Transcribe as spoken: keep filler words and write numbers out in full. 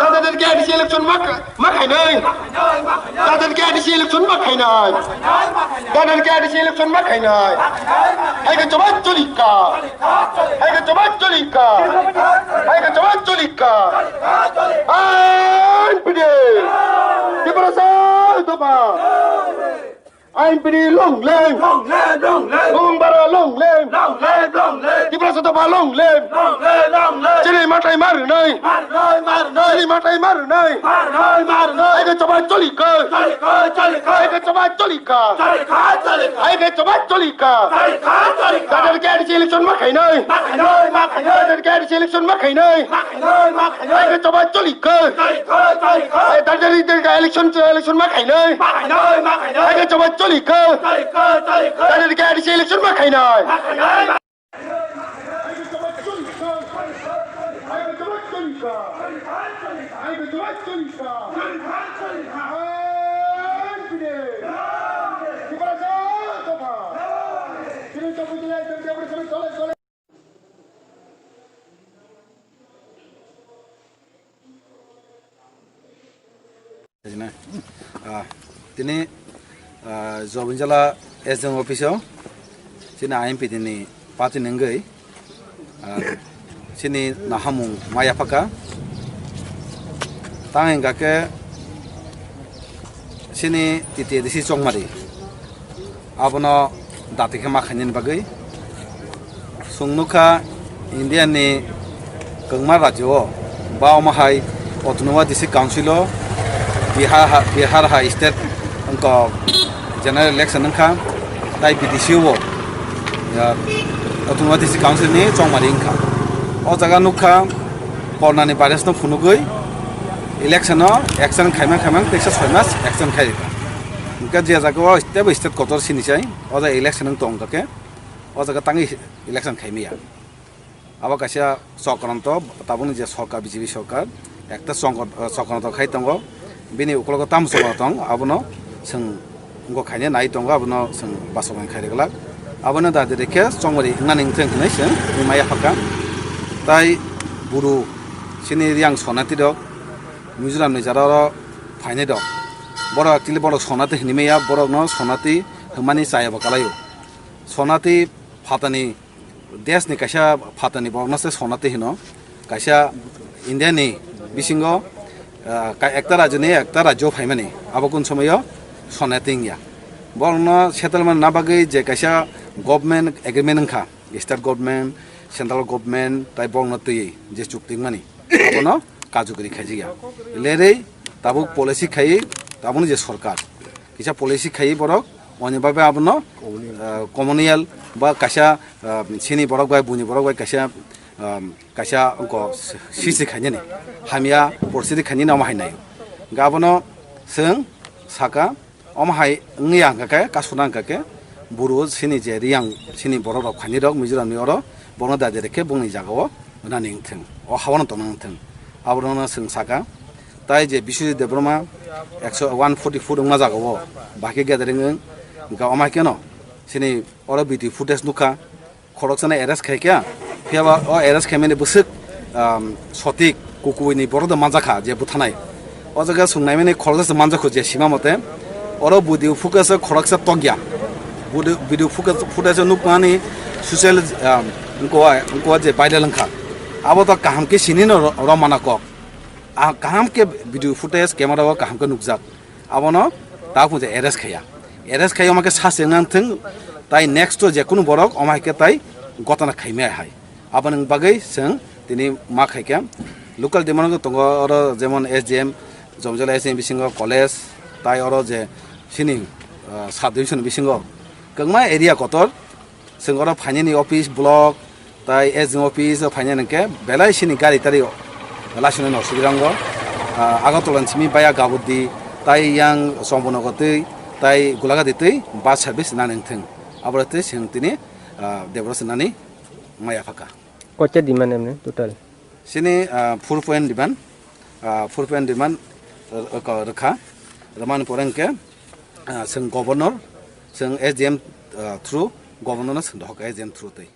Dadar ke A D C election ma kha-, ma khainai. Dadar ke A D C election ma khainai. Dadar ke A D C election ma khainai. Hai ke choba cholika. Hai ke choba cholika. Hai ke choba cholika. Hai pide. Tiprasa doba. Ain pini long live. Long live, long live. Bumung bara long live. Long live, long live. Tiprasa doba long live. Long live, long live. Chini matai mar nai. Mar nai, mar nai. Chini matai mar nai. Mar nai, mar nai. Ai ke choba cholika. Cholika, cholika. Ai ke choba cholika. Cholika, cholika. Ai ke choba cholika. Cholika, cholika. Dadar ke A D C election ma khainai. Ma khainai, ma khainai. Dadar ke A D C election ma khainai. Ma khainai, ma khainai. Ai ke choba cholika. Cholika, cholika. Ai Dadar ke election, election ma khainai. Ma khainai, ma khainai. Hai ke choba cholika. Cholika, cholika. Tani ke A D C election ma khainai. Ma khainai, ma Ah, tini, ah, Jobinjala S D M office o chini I M P ni party ni wngwi, ah, chini nahamung ma yaphaka. Tang hingka khe chini T T A D C Chongmari. Abono dati khe ma khainani bagwi chwng nukha India ni kwbangma rajyo o ba omo hai Autonomous District Council o Bihar ha, Bihar hai state wngkha general election wngkha tai B D C o, ya, Autonomous District Council ni Chongmari wngkha. O jaga nukha Corona ni virus no phunugwi election o action khaimang khaimang teisa soi mas action khai rikha. Hingke je jaga o step by step kotor sini chai. O jaga election wng tong kha khe, o jaga tangwi election khaimaya. Abo kaisa chokranto, tabukni je sorkar, B J P sorkar, ekta chongkot-, chokranto khai tongo. Bini ukologo tamo chokranto tong, abono chwng wngkok khaina nai tongo, abono chwng bachoknai khai rwglak. Abono da direct khe chongmari wngnani wngthang hinwi chwng wngmaya pha kha. Tai buru chini Riyang Sonati rok, Mizoram ni jara oro phainai rok. Borok actually borok Sonati hinwi maya, borokno Sonati hwnmani chaya bo kalaio. Sonati phatani desh ni kaisa phatani borokno se Sonati hino. Kaisa India ni bisingo, ah, ka-, ekta rajyo ni ekta rajyo phaimani. Abo kun somoyo Sonati wngya. Borokno settlement na bagwi je kaisa government agreement wngkha, state government, central government, tai borokno twiwi je chukti wngmani. Abono kajuguri khaijigya. Lerei tabuk policy khai, tabukni je sorkar. Kisa policy khai borok, oni bagwi abono, ah, communal ba kaisa, ah, sini borok bai, buini borok bai kaisa, ah, kaisa wngko sisi khainani. Hamya porsi khainani omo hai nai. Ga abono chwng saka, omo hai wngya hwnkha khe, kasuna hwnkha khe, buru sini je Riyang, sini borok rok khainai rok, Mizoram ni oro, bono da direct khe bongni jaga o nani wngthwng, o hawano tongna wngthwng. Abono chwng saka, tai je Biswajit Debbarma ekso, one forty foot wngma jaga o, bahai khe gathering wng, hwnkha omo hai kheno, sini oro video footage nukha, khoroksano arrest khai kha, phiyaba o arrest khaimani bwswk, um, sotik kukuini borok da manjakha je buthanai. O jaga chwng naimani khoroksa manjakho je sima mote. Oro video footage khoroksa tokya. Video, video footage, footage nukmani social, um, wngkha, wngkha je viral wngkha. Abo to kaham khe sinino ro-, romana kok. Ah, kaham khe video footage camera o kaham khe nukjak. Abono tabuk je arrest khaiya. Arrest khaiya omo khe sachi wngna thwng, tai next o je kunu borok omo hai khe tai gotana khaimaya hai. Aboni bagwi chwng tini ma khai khe local demand tongo oro jemon S D M, Jomjala S D M bisingo college, tai oro je sini, ah, sub division bisingo kwbangma area kotor. Chwng oro phainani office, block, tai S D M office o phainani hwnkhe belai sini gari tari laisonai no sibirang o, ah, Agartala ni simi Baya Gabudi, tai yang Chombonogo twi, tai Golagati twi bus service nani wngthwng. Abo twi chwng tini, ah, Debra se nani maya phaka. Kocha demand emne total? Sini, ah, four point demand, ah, four point demand, ah, ko rwkha. Rwmani pore hwnkhe, ah, chwng governor, chwng S D M, ah, through governor no chwng dohok S D M through twi.